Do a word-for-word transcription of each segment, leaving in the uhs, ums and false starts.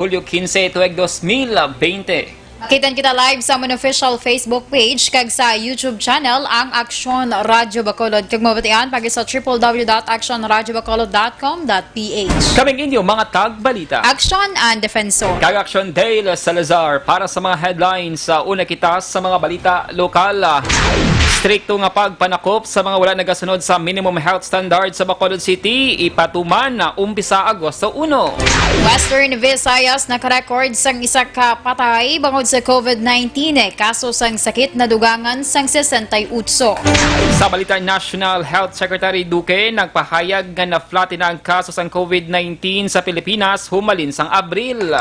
Hulyo quince, tuig dos mil bente. Makitan kita live sa amon official Facebook page kag sa YouTube channel, ang Aksyon Radyo Bacolod. Kag mabatian pagi sa triple W dot action radyo bacolod dot com dot P H. Kaming inyo mga tagbalita. Aksyon and Defensor. Kag Aksyon Dale Salazar para sa mga headlines. Sa una kita sa mga balita lokal. Strikto nga pagpanakop sa mga wala nagasunod sa minimum health standard sa Bacolod City, ipatuman na umpisa Agosto uno. Western Visayas nakarecord sang isa ka patay bangod sa COVID nineteen, kaso sang sakit nadugangan sang sesenta y ocho. Sa balita national, Health Secretary Duque nagpahayag nga na-flatten na ang kaso sang COVID nineteen sa Pilipinas humalin sang Abril.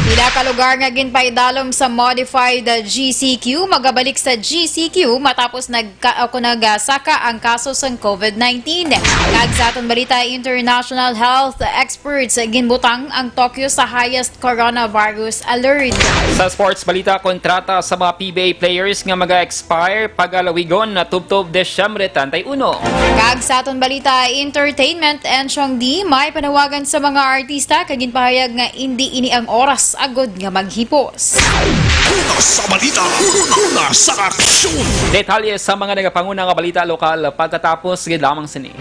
Pila ka lugar nga ginpaidalom sa modified G C Q magabalik sa G C Q matapos nagka-, o kung nagasaka ang kaso sang COVID nineteen. Kag sa aton balita, international health experts ginbutang ang Tokyo sa highest coronavirus alert. Sa sports balita, kontrata sa mga P B A players nga maga-expire pagalawigon na tubtob Desyembre treinta y uno. Kag sa aton balita, entertainment, Enchong D, may panawagan sa mga artista kag ginpahayag nga indi ini ang oras agod nga maghipos. Una sa balita, una sa aksyon. Detalye sa mga nagapanguna nga balita lokal pagkatapos gid lamang sini.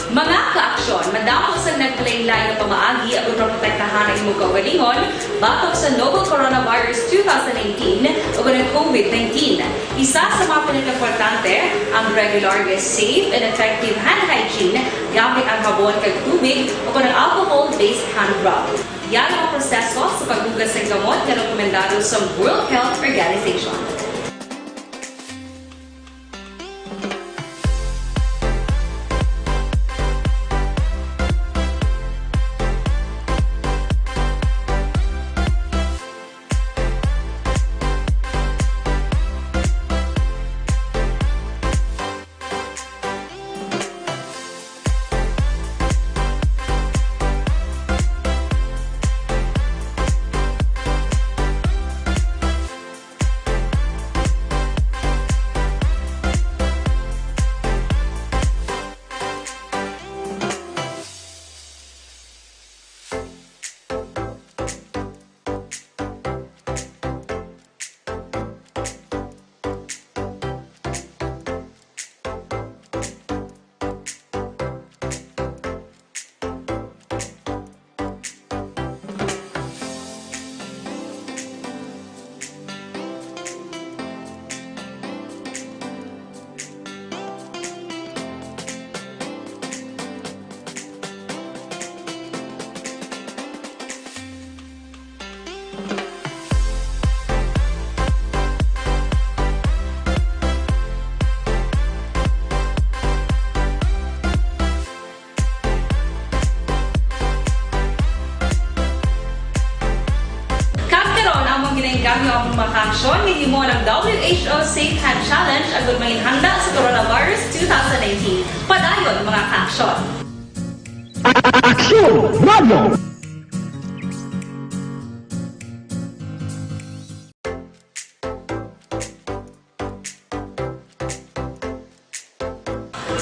Mga kaaksyon, madamo sang nagkalain-lain nga pamaagi aron maprotektahan ang imong kaugalingon batok sa novel coronavirus two thousand nineteen o ang COVID nineteen. Isa sa mga pinakaimportante ang regular nga safe and effective hand hygiene gamit ang habon kag tubig o ang alcohol-based hand rub. Yara ang proseso sa paghugas sang kamot nga rekomendado sa World Health Organization. Kag karon, among ginainganyo among mga kaaksyon, mahimo ang W H O Safe Hand Challenge agud manginhanda sa coronavirus two thousand nineteen. Padayon, mga kaaksyon. Aksyon Radio!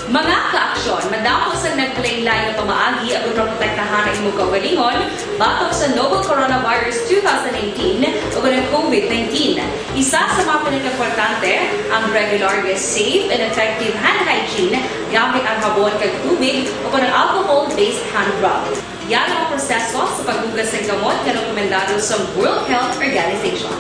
Mga kaaksyon, madamo sang nagkalain-lain nga pamaagi aron maprotektahan ang imong kaugalingon batok sa novel coronavirus two thousand nineteen o ang COVID nineteen. Isa sa mga pinakaimportante ang regular nga safe and effective hand hygiene gamit ang habon kag tubig o ang alcohol-based hand rub. Yara ang proseso sa paghugas sang kamot nga rekomendado sa World Health Organization.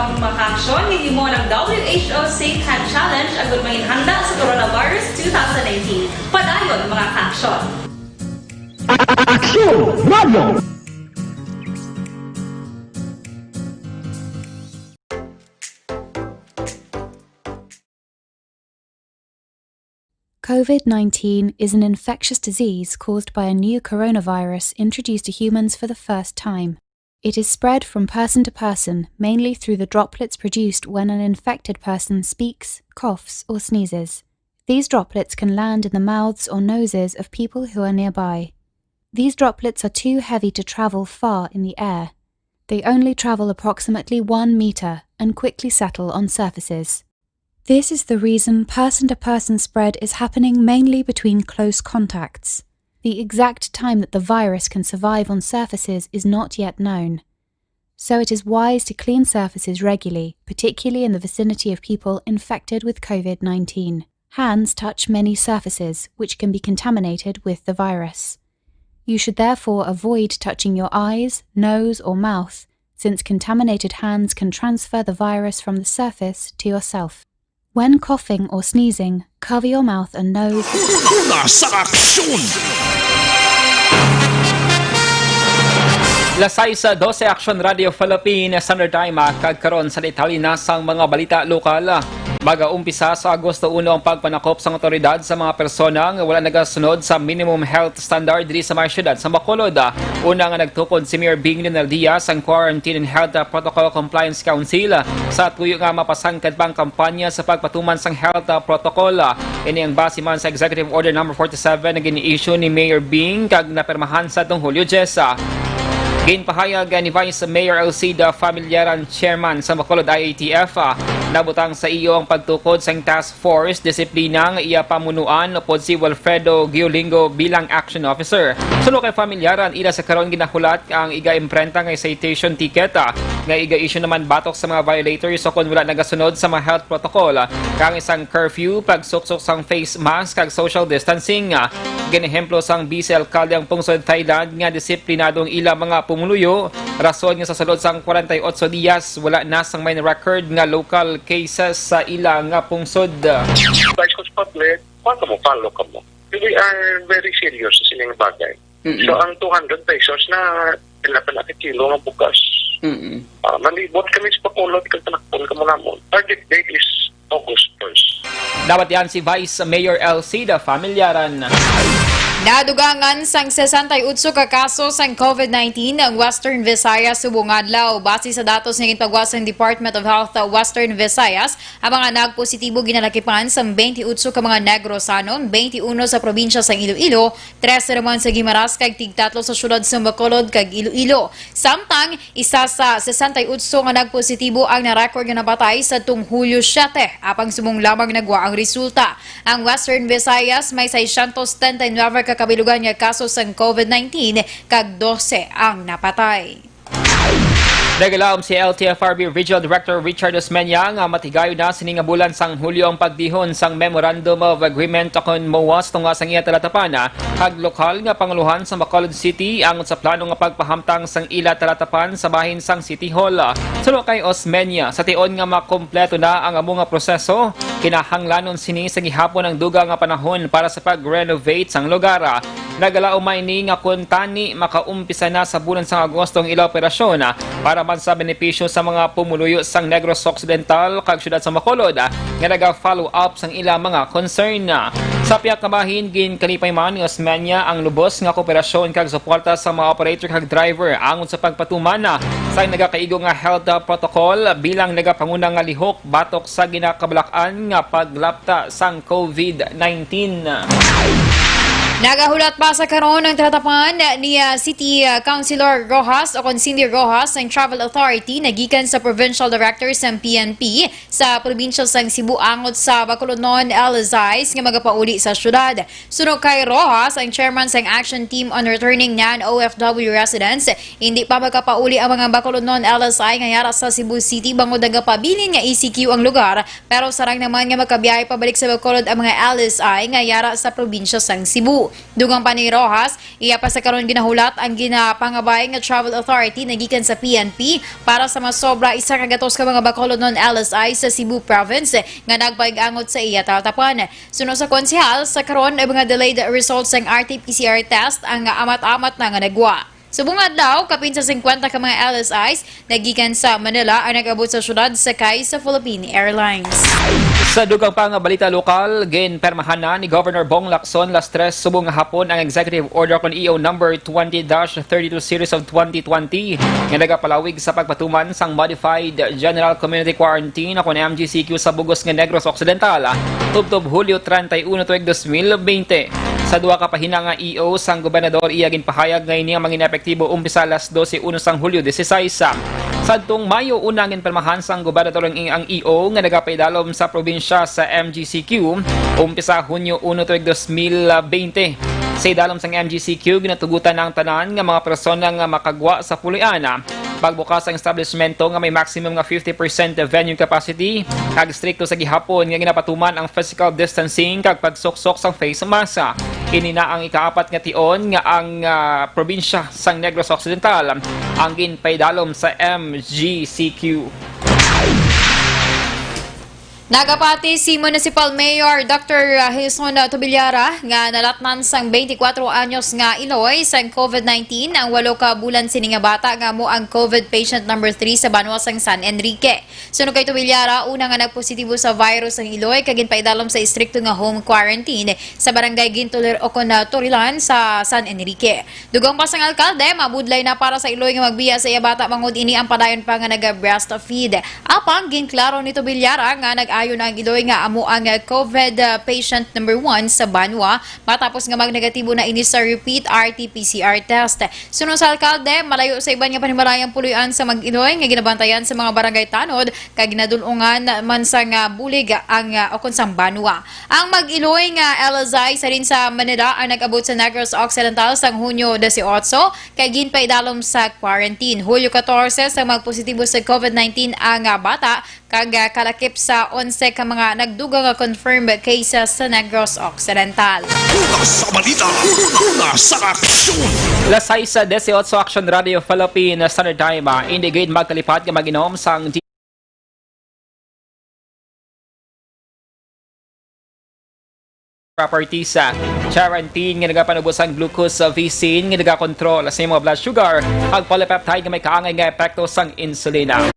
Ang mga kaaksyon, gin-imo ng W H O Safe Hand Challenge agud manginhanda sa Coronavirus two thousand nineteen. Padayon, mga kaaksyon. Aksyon Radio! COVID nineteen is an infectious disease caused by a new coronavirus introduced to humans for the first time. It is spread from person to person, mainly through the droplets produced when an infected person speaks, coughs, or sneezes. These droplets can land in the mouths or noses of people who are nearby. These droplets are too heavy to travel far in the air. They only travel approximately one meter and quickly settle on surfaces. This is the reason person to person spread is happening mainly between close contacts. The exact time that the virus can survive on surfaces is not yet known. So it is wise to clean surfaces regularly, particularly in the vicinity of people infected with COVID nineteen. Hands touch many surfaces which can be contaminated with the virus. You should therefore avoid touching your eyes, nose, or mouth, since contaminated hands can transfer the virus from the surface to yourself. When coughing or sneezing, cover your mouth and nose. Una sa aksyon! Las sais dose Aksyon Radio Philippines Standard Time, ah, kag karon sa detalye na sang mga balita lokal. Magaumpisa sa Agosto uno ang pagpanakop sang awtoridad sa mga persona nga wala nagasunod sa minimum health standard diri sa mga syudad sa Bacolod. Una nga nagtukod si Mayor Bing Leonel Diaz sang Quarantine and Health Protocol Compliance Council sa tuyo nga mapasangkad pa ang kampanya sa pagpatuman sang health protocol. Ini ang base man sa Executive Order Number forty-seven nga gin-issue ni Mayor Bing kag napirmahan sa atong Hulyo diyes. Ginpahayag ni Vice Mayor Alcida Familiaran, Chairman sa Bacolod I A T F, nabutang sa iyo ang pagtukod sang task force disiplina nga iya pamunuan upod si Wilfredo Giolingo bilang action officer. Suno kay Familiaran, ila sa karon ginahulat ang iga-imprenta nga citation ticket, ah, nga iga-issue naman batok sa mga violators o kon wala nagasunod sa mga health protocol, ah, kang isang curfew, pagsuksok sang face mask, kag social distancing. Ah, ginehemplo sang Vice Alkalde ang pungsod Thailand nga disiplinado ang ila mga pumuluyo, rason nga sa sulod sang kwarenta y otso dias wala na sang may record nga local cases sa ila nga pungsod. Advice ko sa public, kuwan ka mo, follow ka mo. We are very serious sa sining bagay. So ang two hundred pesos na sila pa nakikilo nga bugas. Ah, malibot kami sa Bacolod kag panakpon kamo namon. Target date is August first. Dapat yan si Vice Mayor Alcida Familiaran. Nadugangan sang sesenta y otso ka kaso sang COVID nineteen ang Western Visayas subong adlaw. Base sa datos nga ginpagwa sang Department of Health sa Western Visayas, ang mga nagpositibo ginalakipan sang twenty-eight ka mga Negrosanon, twenty-uno sa probinsya sang Iloilo, trese naman sa Guimaras kag tigtatlo sa siyudad sang Bacolod kag Iloilo. Samtang isa sa sesenta y otso nga nagpositibo ang na-record nga napatay sadtong Hulyo siete, apang subong lamang nagwa ang resulta. Ang Western Visayas may seiscientos setenta y nueve ka kabilugan nga kaso sang COVID nineteen kag dose ang napatay. Nagalaom si L T F R B Regional Director Richard Osmeña nga matigayon na sini nga bulan sang Hulyo ang pagdihon sang Memorandum of Agreement o kon MOA tunga sang iya talatapan kag lokal nga panguluhan sa Bacolod City ang sa plano nga pagpahamtang sang ila talatapan sa bahin sang City Hall. Suno kay Osmeña, sa tion nga makompleto na ang amo nga proseso, kinahanglanon sini sa gihapon ang dugang nga panahon para sa pag-renovate sang lugar. Nagalaom man ini nga kuntani makaumpisa na sa bulan sang Agosto ang ila operasyon, ah, para man sa benepisyo sa mga pumuluyo sang Negros Occidental kag siyudad sa Bacolod, ah, nga naga-follow up sang ila mga concern. Sa pihak nga bahin, ginkalipay man ni Osmeña ang lubos nga kooperasyon kag suporta sa mga operator kag driver angon sa pagpatuman, ah, sang nagakaigo nga health, ah, protocol bilang nagapanguna nga lihok batok sa ginakabalakan nga paglapta sang COVID nineteen. Nagahulat pa sa karon ang talatapan ni, ah, City, ah, Councilor Roxas o kon Cindy Roxas ang travel authority na gikan sa Provincial Director sang P N P sa probinsya sang Cebu angot sa Bacolodnon L S Is nga magapauli sa syudad. Suno kay Roxas, ang chairman sang Action Team on Returning Non-O F W Residents, hindi pa makapauli ang mga Bacolodnon L S I nga yara sa Cebu City bangod nagapabilin nga E C Q ang lugar, pero sarang naman nga makabiyahe pabalik sa Bacolod ang mga L S I nga yara sa probinsya sang Cebu. Dugang pa ni Roxas, iya pa sa karon ginahulat ang ginapangabay nga travel authority na gikan sa P N P para sa masobra isa ka gatos ka mga Bacolod non-L S I sa Cebu Province nga nagpaig-angot sa iya talatapan. Suno sa konsehal, sa karon ay mga delayed results sang R T P C R test ang amat-amat na nga nagwa. Subong adlaw, kapin sa singkwenta ka mga L S Is nagikan sa Manila ang nag-abot sa syudad sakay sa Philippine Airlines. Sa dugang pa nga balita lokal, ginpermahan na ni Governor Bong Lacson las tres subong nga hapon ang Executive Order kon E O number twenty dash thirty-two series of twenty twenty nga nagapalawig sa pagpatuman sang Modified General Community Quarantine o kon M G C Q sa bug-os nga Negros Occidental, tubtob Hulyo treinta y uno tuig dos mil veinte. Sa duha ka pahina nga E O sang gobernador, iya ginpahayag nga ini ang mangin epektibo umpisa alas dose uno sang Hulyo dieciséis. Sadtong Mayo una, ginpirmahan sang gobernador ang, ang E O nga nagapaidalom sa probinsya sa M G C Q umpisa Hunyo uno tuig dos mil veinte. Sa idalom sang M G C Q, ginatugutan ang tanan nga mga persona nga makagwa sa puloy-an. Pagbukas ang establishmento nga may maximum nga fifty percent venue capacity, kag strikto sa gihapon nga ginapatuman ang physical distancing kag pagsuksok sang face mask. Ini na ang ikaapat nga tion nga ang, ah, probinsya sang Negros Occidental ang ginpaidalom sa M G C Q. Nagapati si Municipal Mayor Doctor Hilson Tobilara nga nalatnan sang twenty-four anyos nga iloy sang COVID nineteen ang walo ka bulan sini nga bata nga amo ang COVID patient number three sa banwa sang San Enrique. Suno kay Tobilara, una nga nagpositibo sa virus ang iloy kag ginpaidalom sa istrikto nga home quarantine sa barangay Gintulir o kon, ah, Turilan sa San Enrique. Dugang pa sang alkalde, mabudlay na para sa iloy nga magbiya sa iya bata bangod ini ang padayon pa nga naga-breastfeed. Apang ginklaro ni Tobilara nga nag-ayo na ang iloy nga amo ang, ah, COVID, ah, patient number one sa banwa matapos nga magnegatibo na ini sa repeat R T P C R test. Suno sa alkalde, malayo sa iban nga panimalayang puloy-an sa mag-iloy nga ginabantayan sa mga barangay tanod kag ginadul-ungan man sang, ah, bulig ang, ah, o kon sang banwa. Ang mag-iloy nga L S I sa din sa Manila ang nag-abot sa Negros Occidental sang Hunyo dieciocho kay ginpaidalom sa quarantine. Hulyo catorce sa magpositibo sa COVID nineteen ang, ah, bata kag, ah, kalakip sa onse ka mga nagdugang nga confirmed cases sa Negros Occidental. Una sa balita, una sa aksyon. Las sais dieciocho, Action Radio Philippine Standard Time, ah, indi gid magkalipat nga mag-inom sang properties, ah, charantin nga nagapanubo sang glucose, ah, visin nga nagakontrol sa imong blood sugar, ag polypeptide nga may kaangay nga epekto sang insulina.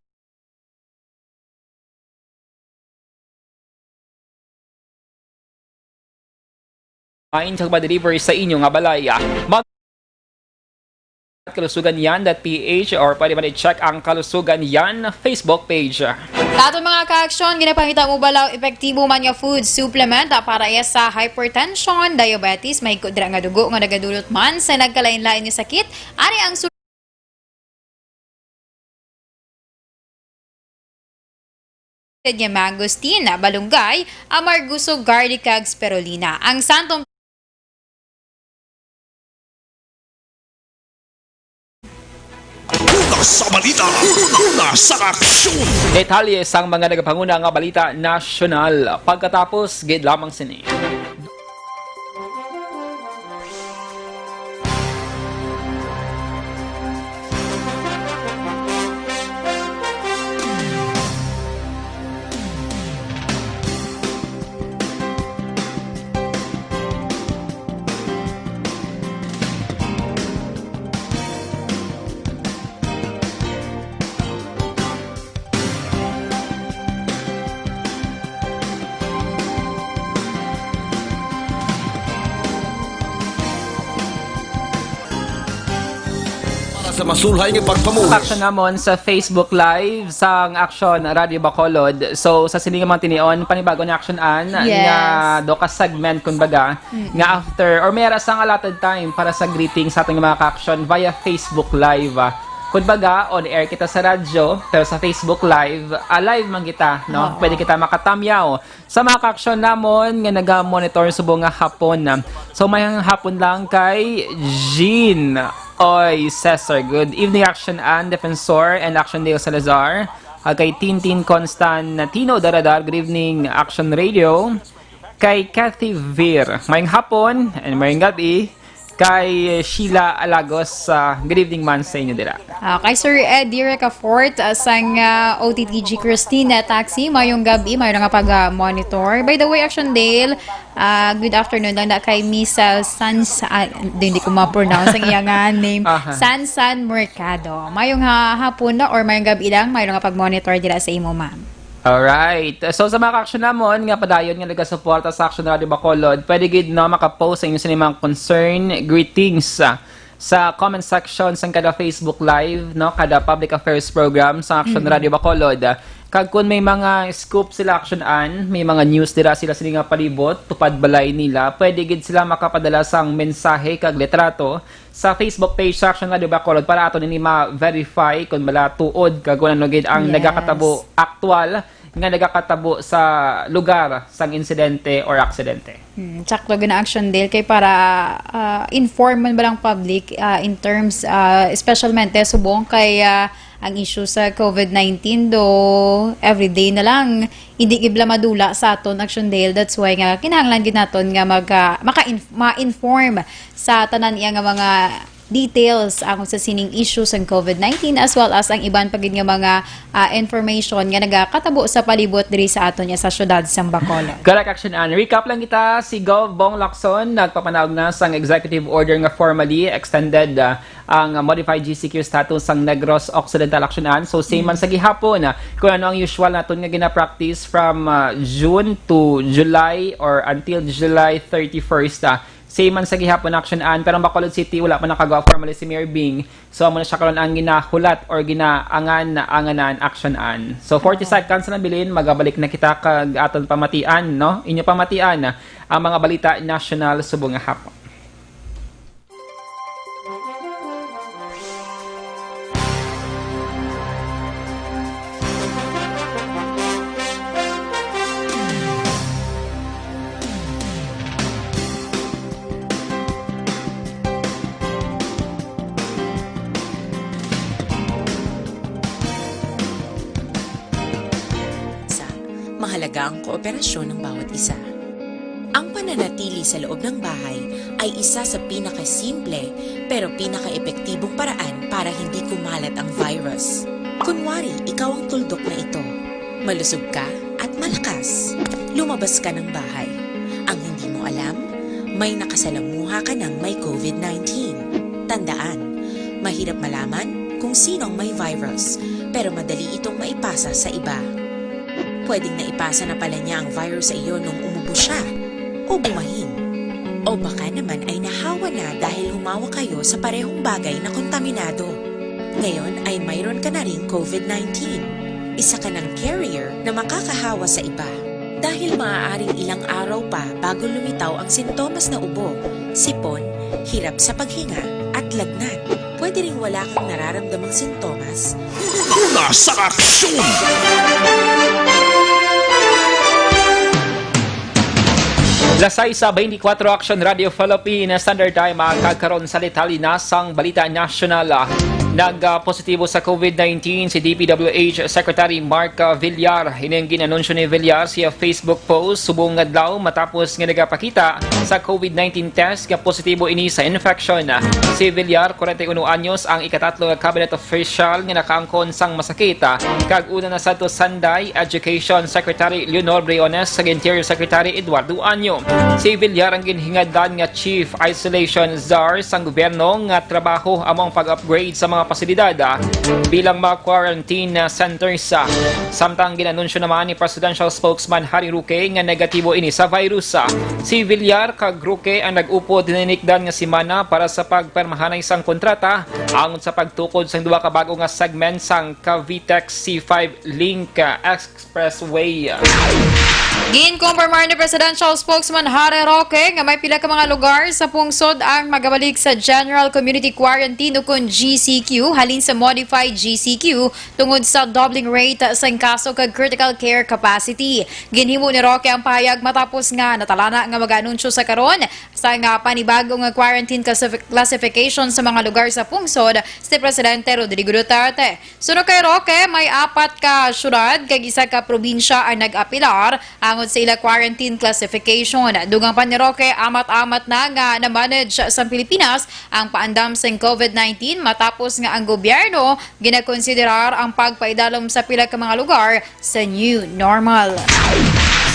Line kag ma-deliver sa inyo nga balay. Mag- Kalusugan Yan dot P H or pwede man i-check ang Kalusugan Yan Facebook page. Sa aton mga kaaksyon, ginapangita mo bala epektibo man nga food supplement para iya sa hypertension, diabetes, may kudra nga dugo nga nagadulot man sa nagkalain-lain nga sakit? Ari ang nga mangosteen, balunggay, amarguso, garlic, kag spirulina. Ang santong Una sa balita, una sa aksyon. Detalye sang mga nagapanguna nga balita nasyonal pagkatapos gid lamang sini. Para sa masulhay nga pagpamuhos. Action namon sa Facebook Live sang Action Radio Bacolod. So, sa sini nga mga tinion, panibago na action an Yes. nga do ka segment, kumbaga, Mm-mm. nga after, or may ara sang allotted time para sa greeting sa ating mga ka-action via Facebook Live, ah. Kumbaga, on air kita sa radyo, pero sa Facebook Live, ah, live man kita, no? Oo. Pwede kita makatamyaw sa mga ka-action namon nga naga-monitor subong nga hapon. So, may hapon lang kay Jean Oy Cesar. Good evening, Action Ann Defensor and Action Dale Salazar. Ah, kay Tintin Constantino Daradar, good evening, Action Radio. kay Kathy Vir. Mayong hapon and mayong gabi kay Sheila Alagos. Ah, good evening man sa inyo dira. Ah, kay Sir Eddie Ricafort, ah, sang, ah, O T T G Christine, ah, Taxi, mayong gabi, mayong nga pag-monitor. By the way, Action Dale, ah, good afternoon lang na kay Miss, ah, Sans-, ah, di, hindi ko ma-pronounce ang iyang, ah, name. Aha. Sansan Mercado. Mayong ha-, hapon na or mayong gabi lang, mayong nga pag-monitor dira sa imo, ma'am. Alright. So, sa mga ka-action namon nga padayon nga nagasuporta sa Action Radio Bacolod, pwede gid, no, maka-post sa inyo sini mga concern, greetings, ah, sa comment section sang kada Facebook Live, no, kada public affairs program sa Action Mm. Radio Bacolod. Kag kung may mga scoop sila, Action Ann, may mga news dira sila sini nga palibot, tupad balay nila, pwede gid sila makapadala sang mensahe kag litrato sa Facebook page sa Action Radio Bacolod para aton ini ma-verify kung bala tuod kag kung ano gid ang Yes. nagakatabo, aktual nga nagakatabo sa lugar sang insidente or aksidente. Hmm, sakto gid na, Action Dale, kay para, ah, inform man ba lang public, ah, in terms, ah, especialmente subong kay, ah, ang issue sa covid nineteen, do everyday na lang hindi gid bala madula sa aton, Action Dale. That's why nga kinahanglan gid naton nga mag, ah, maka-inf-, ma-inform sa tanan iya nga mga details ang sa sining issue sang covid nineteen, as well as ang iban pa gid nga mga, ah, information nga nagakatabo sa palibot diri sa aton nga sa siyudad sang Bacolod. Correct, Action Ann. Recap lang kita, si Gov Bong Lacson nagpapanaog na sang executive order nga formally extended, ah, ang modified G C Q status sang Negros Occidental, Action Ann. So, same man Mm. sa gihapon, ah, kung ano ang usual naton nga gina-practice from, ah, June to July or until July thirty-first, ah, same man sa gihapon, Action Ann, pero ang Bacolod City wala pa nakagawa formally si Mayor Bing. So, amo na siya karon ang ginahulat or ginaangan-anganan, Action Ann. So, forty Oo. seconds na bilin, magabalik na kita kag aton pamatian, no? Inyo pamatian ang mga balita nasyonal subong nga hapon. Sa, mahalaga ang kooperasyon ng bawat isa. Ang pananatili sa loob ng bahay ay isa sa pinakasimple pero pinakaepektibong paraan para hindi kumalat ang virus. Kunwari, ikaw ang tuldok na ito. Malusog ka at malakas. Lumabas ka ng bahay. Ang hindi mo alam, may nakasalamuha ka ng may covid nineteen. Tandaan, mahirap malaman kung sino ang may virus, pero madali itong maipasa sa iba. Pwedeng naipasa na pala niya ang virus sa iyo nung umubo siya o bumahin. O baka naman ay nahawa na dahil humawa kayo sa parehong bagay na kontaminado. Ngayon ay mayroon ka na ring covid nineteen. Isa ka ng carrier na makakahawa sa iba. Dahil maaaring ilang araw pa bago lumitaw ang sintomas na ubo, sipon, hirap sa paghinga, at lagnat. Pwede ring wala kang nararamdamang sintomas. Una sa aksyon! Las sais beintikwatro, Action Radio Philippines Standard Time, ah, kag karon sa detalye na sang balita nasyonal, ah. Nag, ah, positibo sa covid nineteen si D P W H Secretary Mark, ah, Villar. Ini ang gin-anunsyo ni Villar sa Facebook post subong nga adlaw matapos nga nagapakita sa covid nineteen test nga positibo ini sa infection. Si Villar, kwarenta y uno anyos, ang ikatatlo nga cabinet official nga nakaangkon sang masakit, ah, kag una na sadto sanday Education Secretary Leonor Briones kag Interior Secretary Eduardo Año. Si Villar ang ginhingadlan nga Chief Isolation Czar sang gobyerno nga trabaho amo ang pag-upgrade sa mga pasilidad, ah, bilang mga quarantine, ah, centers, ah. Samtang gin-anunsyo naman ni Presidential Spokesman Harry Roque nga negatibo ini sa virus, ah. Si Villar kag Roque ang nag-upod hininikdan nga semana para sa pagpermahanay sang kontrata angon sa pagtukod sang duha ka bag-o nga segment sang Cavitex C five Link, ah, Expressway. Ginkumpirmar ni Presidential Spokesman Harry Roque nga may pila ka mga lugar sa pungsod ang magabalik sa General Community Quarantine ukon G C Q halin sa Modified G C Q tungod sa doubling rate sang kaso kag critical care capacity. Ginhimo ni Roque ang pahayag matapos nga natalana nga mag-anunsyo sa karon sa nga panibag-o nga quarantine classif-, classification sa mga lugar sa pungsod si Presidente Rodrigo Duterte. Suno kay Roque, may apat ka syudad kag isa ka probinsya ang nag-apelar angot sa ila quarantine classification. Dugang pa ni Roque, amat-amat na nga na-manage sa Pilipinas ang paandam sang COVID nineteen matapos nga ang gobyerno ginakonsiderar ang pagpaidalom sa pila ka mga lugar sa new normal.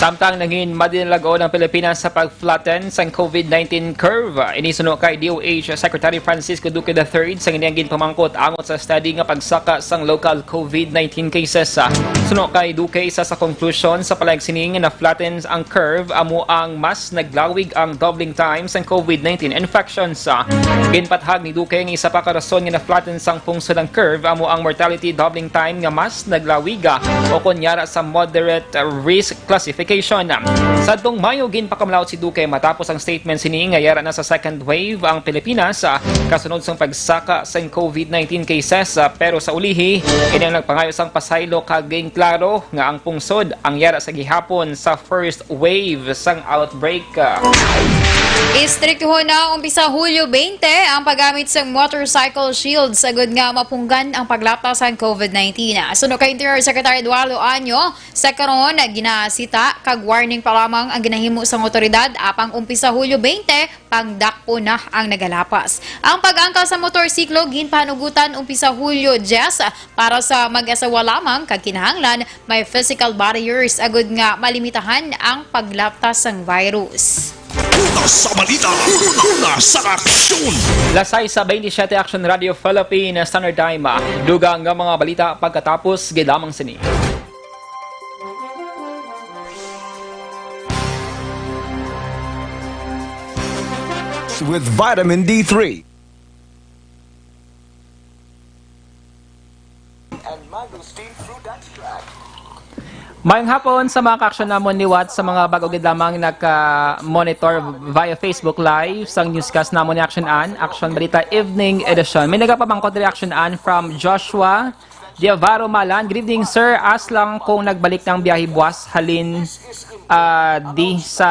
Samtang nangin madinalag-on ang Pilipinas sa pag-flatten sang COVID nineteen curve, ini suno kay D O H Secretary Francisco Duque the third sa iyang ginpamangkot angot sa study nga pagsaka sang local COVID nineteen cases. Suno kay Duque, isa sa conclusion sa palag sining na flatten ang curve amo ang mas naglawig ang doubling time sang COVID nineteen infections. Ginpatahag ni Duque nga isa pa ka rason nga na-flatten sang pungsod ang curve amo ang mortality doubling time nga mas naglawiga o kon yara sa moderate risk classification. Sadtong Mayo, ginpakamalaut si Duque matapos ang statement sini nga yara na sa second wave ang Pilipinas, ah, kasunod sang pagsaka sang COVID nineteen cases, ah, pero sa ulihi, ini ang nagpangayo sang pasaylo kag ginklaro nga ang pungsod ang yara sa gihapon sa first wave sang outbreak. Istriktuhon na umpisa Hulyo twenty ang paggamit sang motorcycle shield sagod nga mapunggan ang paglatas sang COVID nineteen. Suno kay Interior Secretary Eduardo Año, sa karon ginasita kag warning pa lamang ang ginahimo sang awtoridad, apang umpisa Hulyo twenty, pangdakpo na ang nagalapas. Ang pag-angkal sa motorsiklo ginpahanugutan umpisa Hulyo diyes para sa mag-asawa lamang kag kinahanglan may physical barriers agud nga malimitahan ang paglatas sang virus. Una sa balita, una sa aksyon. Las sais sa twenty-siyete, Action Radio Philippine Standard Time. Dugang nga mga balita pagkatapos gid lamang sini. With vitamin D three. And mangosteen fruit extract. Maayong hapon sa mga ka-action namon liwat sa mga bag-o gid lamang naka-monitor via Facebook Live sang newscast namon ni Action An, Action Balita Evening Edition. May nagapamangkot diri, Action An, from Joshua Diavaro Malan. Good evening, sir. Ask lang kung nagbalik ng biyahe buwas halin, ah, di sa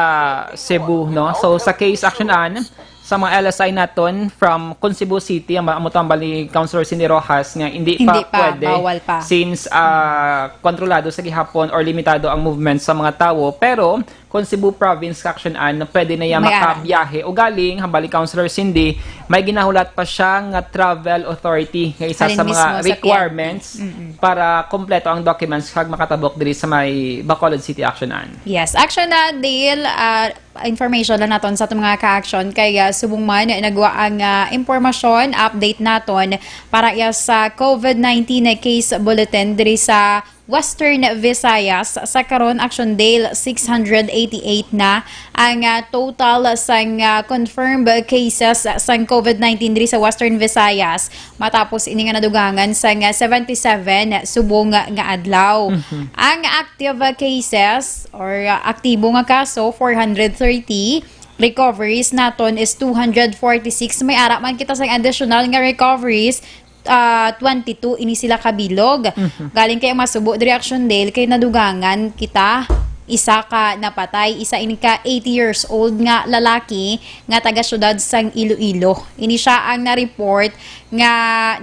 Cebu, no? So, sa case, Action An, sa mga L S I naton from Concibo City, ang amo to ang bali Councilor Cindy Rojas nga hindi pa Hindi pa, pwede bawal pa. since, ah, kontrolado sa gihapon or limitado ang movement sa mga tawo. Pero kung Cebu Province, Action An, pwede na iya May ara. makabiyahe. Ugaling, ang bali Councilor Cindy, may ginahulat pa siya nga travel authority nga isa Halin sa mga mismo sa requirements P N P. Mm-mm. para kompleto ang documents kag makatabok diri sa may Bacolod City, Action An. Yes, Action An, Dale, ah, information lang naton sa atong mga ka-action kay, ah, subong man nagwa ang, ah, impormasyon, update naton para iya sa COVID nineteen case bulletin diri sa Western Visayas. Sa karon, Action Dale, six hundred eighty-eight na ang, ah, total sang, ah, confirmed cases sang COVID nineteen diri sa Western Visayas. Matapos ini nga nadugangan sang seventy-seven subong nga adlaw. Mhm. Ang active cases or, uh, aktibo nga kaso, four hundred thirty. Recoveries naton is two hundred forty-six. May ara man kita sang additional nga recoveries, uh, twenty-two ini sila kabilog. Mhm. Galing kay ang masubo diri, Action Dale, kay nadugangan kita isa ka napatay, isa ini ka eighty years old nga lalaki nga taga siyudad sang Iloilo. Ini siya ang na-report nga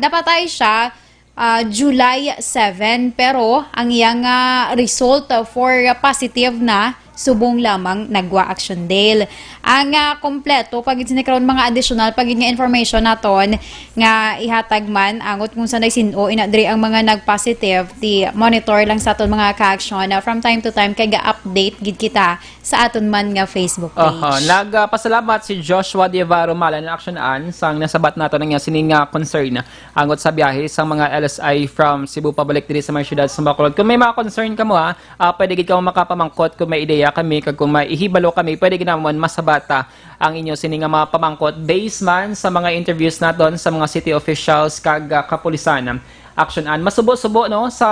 napatay siya, ah, July seven, pero ang iyang, ah, result for positive na subong lamang nagwa Action Dale. Ang, ah, kompleto pa gid sini karon mga additional pa gid nga information naton nga ihatag man angot kung sanay sin-o ina diri ang mga nag-positive, ti monitor lang sa aton mga ka-action na from time to time kay ga-update gid kita sa aton man nga Facebook page. Aha, nagpasalamat si Joshua Diavaro Malan, Action An, sang nasabat nato na nga sini nga concern angot sa biyahe sang mga L S I from Cebu pabalik diri sa mga syudad sa Bacolod. Kung may mga concern kamo, ha, ah, pwede gid kamo makapamangkot. Kung may ideya kami kag kung may ihibalo kami, pwede gid namon masabata ang inyo sini nga mga pamangkot based man sa mga interviews naton sa mga city officials kag, ah, kapulisan. Action An. Masubo-subo, no, sa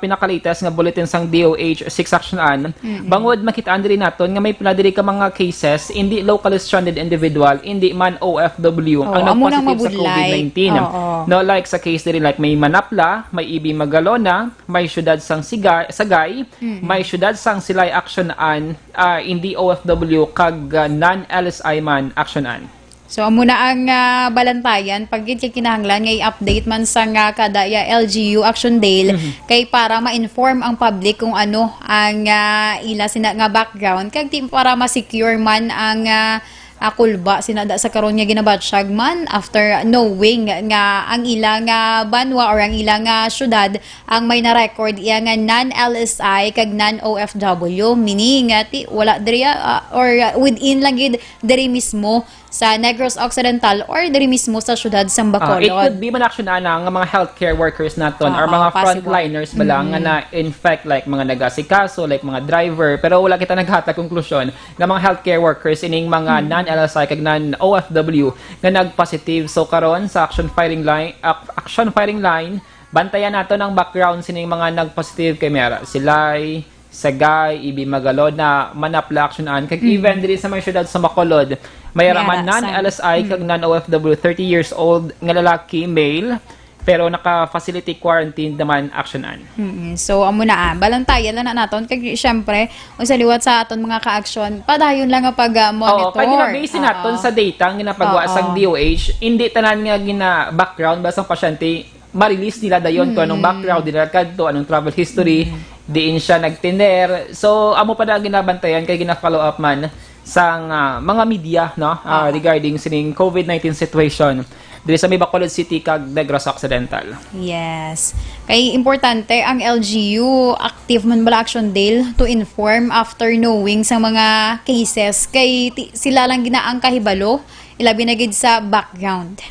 pinaka-latest nga bulletin sang D O H six, Action An. Mm-mm. Bangod makit-an diri naton nga may pila diri ka mga cases, hindi locally stranded individual, hindi man O F W Oo, ang amo nang nagpositive sa mabudlay. COVID nineteen. Oo. No, like sa case diri, like may Manapla, may E B Magalona, may siyudad sang Siga-, Sagay, Mm-mm. may siyudad sang Silay, Action An, ah, hindi O F W kag, ah, non-L S I man, Action An. So, amo na ang, ah, balantayan, pag gid kay kinahanglan nga i-update man sa nga kada ya L G U Action Dale, Mhm. kay para ma-inform ang public kung ano ang, ah, ila sina nga background, kag di para ma-secure man ang, ah, ah, kulba sina da sa karon nga ginabatyag man after knowing nga ang ila nga banwa or ang ila nga syudad ang may na-record iya nga non-L S I kag non-O F W, meaning nga ti-, wala diri, ah, or, ah, within lang gid diri mismo sa Negros Occidental or diri mismo sa siyudad sang Ah, it Bacolod. could be man, actually, ana, nga mga healthcare workers naton or Oo, mga possible. frontliners ba lang nga Mm. na-infect, like mga nag-asikaso, like mga driver, pero wala kita naghatag konklusyon nga mga healthcare workers ining mga Mm. non-L S I kag non-O F W nga nag-positive. So, karon sa action firing line, ac-, action firing line, bantayan naton ang background sining mga nag-positive kay may ara silay, Sagay, Ibi Magalona, Manapla, Action-an, kag Mm. even diri sa may siyudad sa Bacolod, may May ara man ara sa non-L S I kag Mm. non-O F W, thirty years old nga lalaki, male, pero naka-facility quarantine naman, Action-an. Mm-mm. So, amo na, ah. Balantayan lang na naton. Kag, syempre, unsa liwat sa aton mga ka-aksyon, padayon lang nga pag, ah, Oo, monitor. kay gina-base naton Oo. sa data nga ginapagwa Oo. sang D O H, hindi tanan nga gina-background ba sang pasyente ma-release nila dayon kung anong Mm. background nila kadto, anong travel history, Mm. diin siya nagtener. So, amo pa na ginabantayan kay gina-follow up man sang, ah, mga media, no, ah, Oo. regarding sining COVID nineteen situation diri sa may Bacolod City kag Negros Occidental. Yes. Kay importante ang L G U, active man bala Action Dale to inform after knowing sa mga cases. Kay ti-, sila lang gina ang kahibalo, ilabi na gid sa background.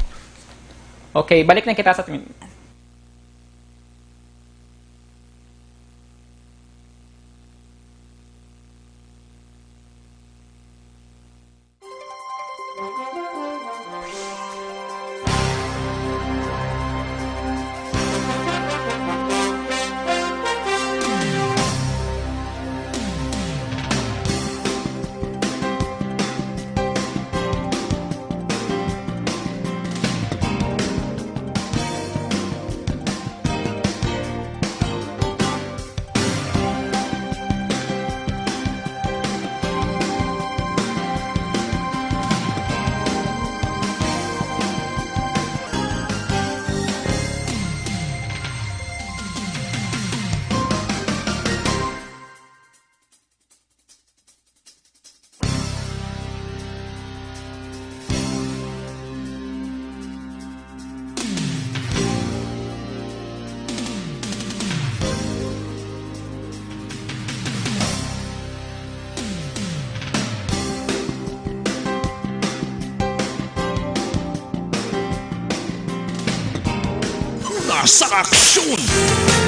Okay, balik na kita sa Una sa aksyon.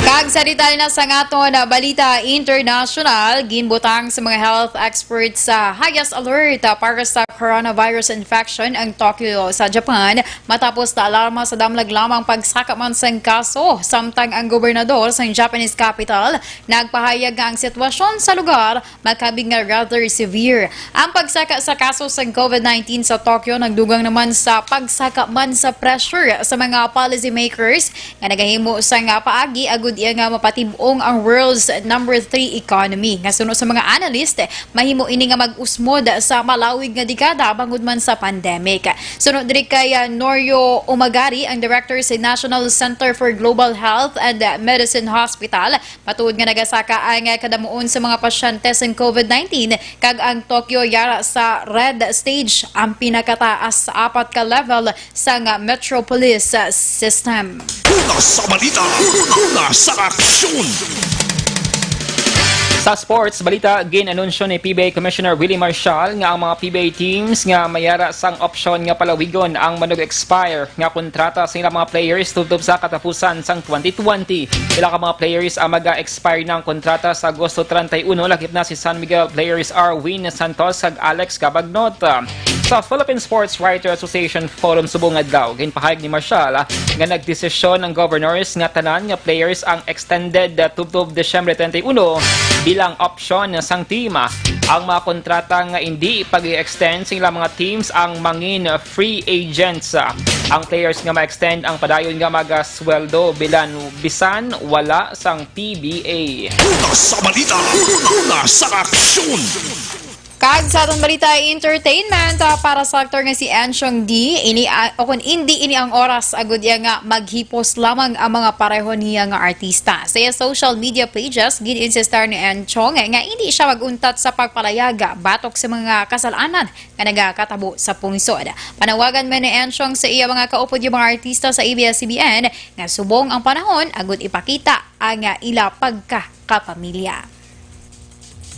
Kag sa detalye na sa aton balita internasyonal, ginbutang sa mga health experts sa highest alert para sa coronavirus infection ang Tokyo sa Japan matapos naalarma sa damlag lamang pagsaka man sang kaso, samtang ang gobernador sang Japanese capital nagpahayag nga ang sitwasyon sa lugar makabig nga rather severe. Ang pagsaka sa kaso sang COVID nineteen sa Tokyo nagdugang naman sa pagsaka man sa pressure sa mga policymakers nga nagahimo sang paagi agud iya nga mapatib-ong ang world's number three economy, nga suno sa mga analyst, mahimo ini nga mag-usmod sa malawig nga dekada bangod man sa pandemic. Suno diri kay, ah, Norio Umagari, ang director sa National Center for Global Health and Medicine Hospital, matuod nga nagasaka ang kadamuon sa mga pasyente sang COVID nineteen, kag ang Tokyo yara sa red stage, ang pinakataas sa apat ka level sang metropolis system. Una sa balita, una sa aksyon. Sa sports balita, gin-anunsyo ni P B A Commissioner Willie Marcial nga ang mga P B A teams nga may ara sang opsyon nga palawigon ang manag-expire nga kontrata sa ilang mga players tubtob sa katapusan sang twenty twenty. Pila ka mga players ang maga-expire na ang kontrata sa Agosto treinta y uno, lakip na si San Miguel players Arwin Santos kag Alex Cabagnot. Sa Philippine Sports Writer Association Forum subong adlaw, ginpahayag ni Marcial, ah, nga nagdesisyon ang governors nga tanan nga players ang extended, ah, tubtob Disyembre treinta y uno bilang opsyon sang team. Ang mga kontrata nga indi pag-i-extend sa ilang mga teams ang mangin free agents. Ang players nga ma-extend ang padayon nga magasweldo bilan, bisan wala sang P B A. Una sa balita, una sa aksyon. Kag sa atong balita entertainment, ah, para sa aktor nga si Enchong D, ini, ah, o kung hindi ini ang oras, agud iya nga maghipos lamang ang mga pareho niya nga artista. Sa iya social media pages, gin-insistar ni Enchong nga hindi siya mag-untat sa pagpalayag batok sa mga kasalanan nga nagakatabo sa pungsod. Panawagan man ni Enchong sa iya mga kaupod nga mga artista sa A B S C B N nga subong ang panahon agud ipakita ang, ah, ila pagka kapamilya.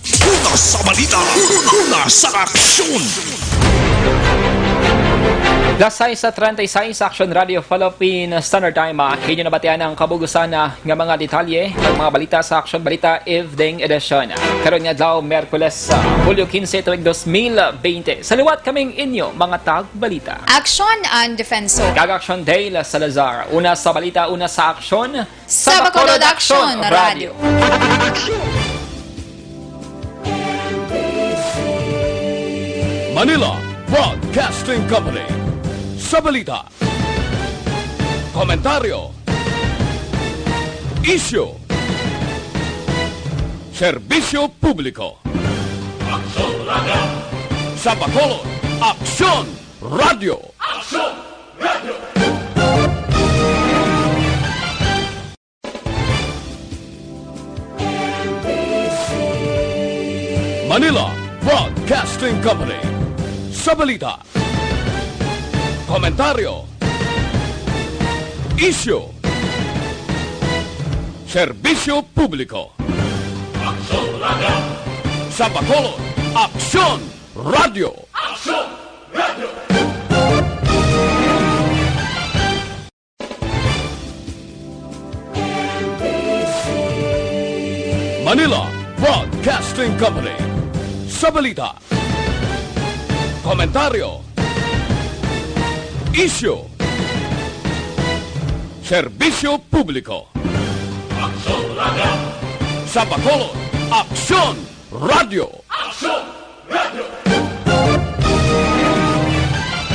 Una sa balita, una sa aksyon. Las sais treinta y seis, Action Radio Philippine Standard Time. Ah, inyo nabatian ang kabugusan, ah, nga mga detalye ng mga balita sa Action Balita Evening Edition. Karon nga adlaw, Miyerkules, ah, Hulyo quince, tuig dos mil bente. Sa liwat kaming inyo, mga tagbalita. Action and Defenso. Kag Action Dale Salazar. Una sa balita, una sa aksyon. Sa Bacolod Action Radio. Manila Broadcasting Company. Sa balita, komentaryo, isyu, serbisyo publiko. Aksyon Radio. Sa Bacolod, Aksyon Radio. Aksyon Radio. Manila Broadcasting Company. Sa balita, komentaryo, isyu, serbisyo publiko. Aksyon Radio. Sa Bacolod, Aksyon Radio. Aksyon Radio. Manila Broadcasting Company. Sa balita, komentaryo, isyu, serbisyo publiko. Aksyon Radio. Sa Bacolod, Aksyon Radio. Aksyon